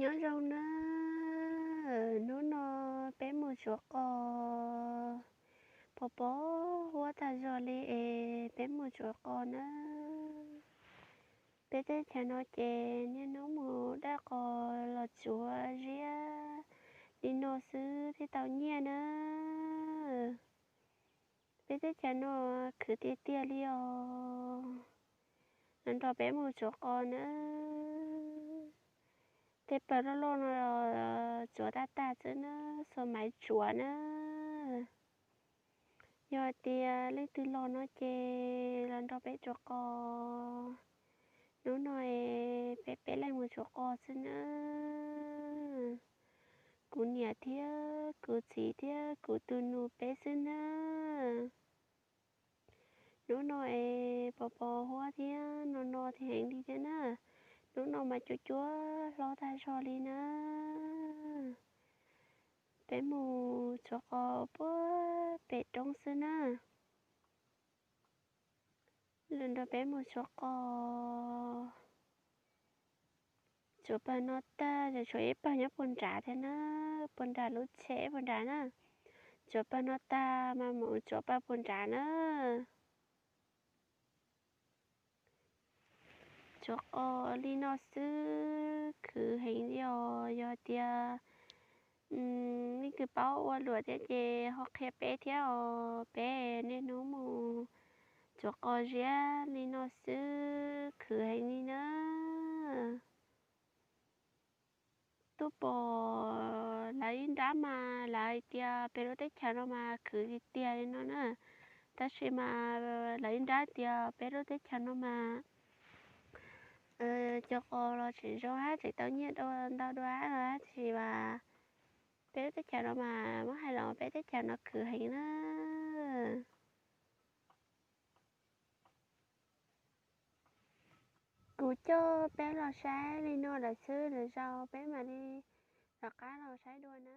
Nyob zoo nawb, hnub no peb mus tsuav qos, pos pos huab tag zog li es peb mus tsuav qos nawb. Peb teb chaws no ces niaj hnub mus daj qos los tsuav ziab li no xwb thiaj tau nyiaj nawb. Peb teb chaws no khwv tiag tiag li os. Los nrog peb mus tsuav qos nawb. Tej pawg loj loj no tsuav tag tag xwb nawb, xuas maiv tsuav nawb. Yog hais tias leej twg los no ces los nrog peb tsuav qos. Hnub no es peb peb leeg mus tsuav qos xwb nawb. Kuv niam thiab kuv txiv thiab kuv tus nus peb xwb nawb. Hnub no es pos pos huab thiab no no thiab heev li thiab na. Hnub no mas cuab cuab hlob tag zog li na. Peb mus tsuav qos puag pem roob xwb na. Los nrog peb mus tsuav qos. Tsuav pawg no tag, tshuav ib pawg nyob puag nrad thiab na, puag nrad lub tsheb puag nrad na. Tsuav pawg no tag mas mus tsuav pawg puag nrad na. Tsuav qos li no xwb khwv heev li os. Yog tias leej twg paub ua luam thiab ces ho qhia peb thiab os. Peb niaj hnub mus tsuav qos ziab li no xwb khwv heev li na. Tuaj pom lawv ib nrab mas lawv hais tias peb lub teb chaws no mas khwv tiag tiag li no na. Tab sis mas lawv ib nrab tias peb lub teb chaws no mas cov qos los tseem zoo hab tseem tau nyiaj ntau dua no, tab sis mas peb lub teb chaws no mas muab hais los peb teb chaws no khwv heev na. Kuv coj peb los saib li no lawm xwb, lwm zaus peb mam li rov qab los saib dua na.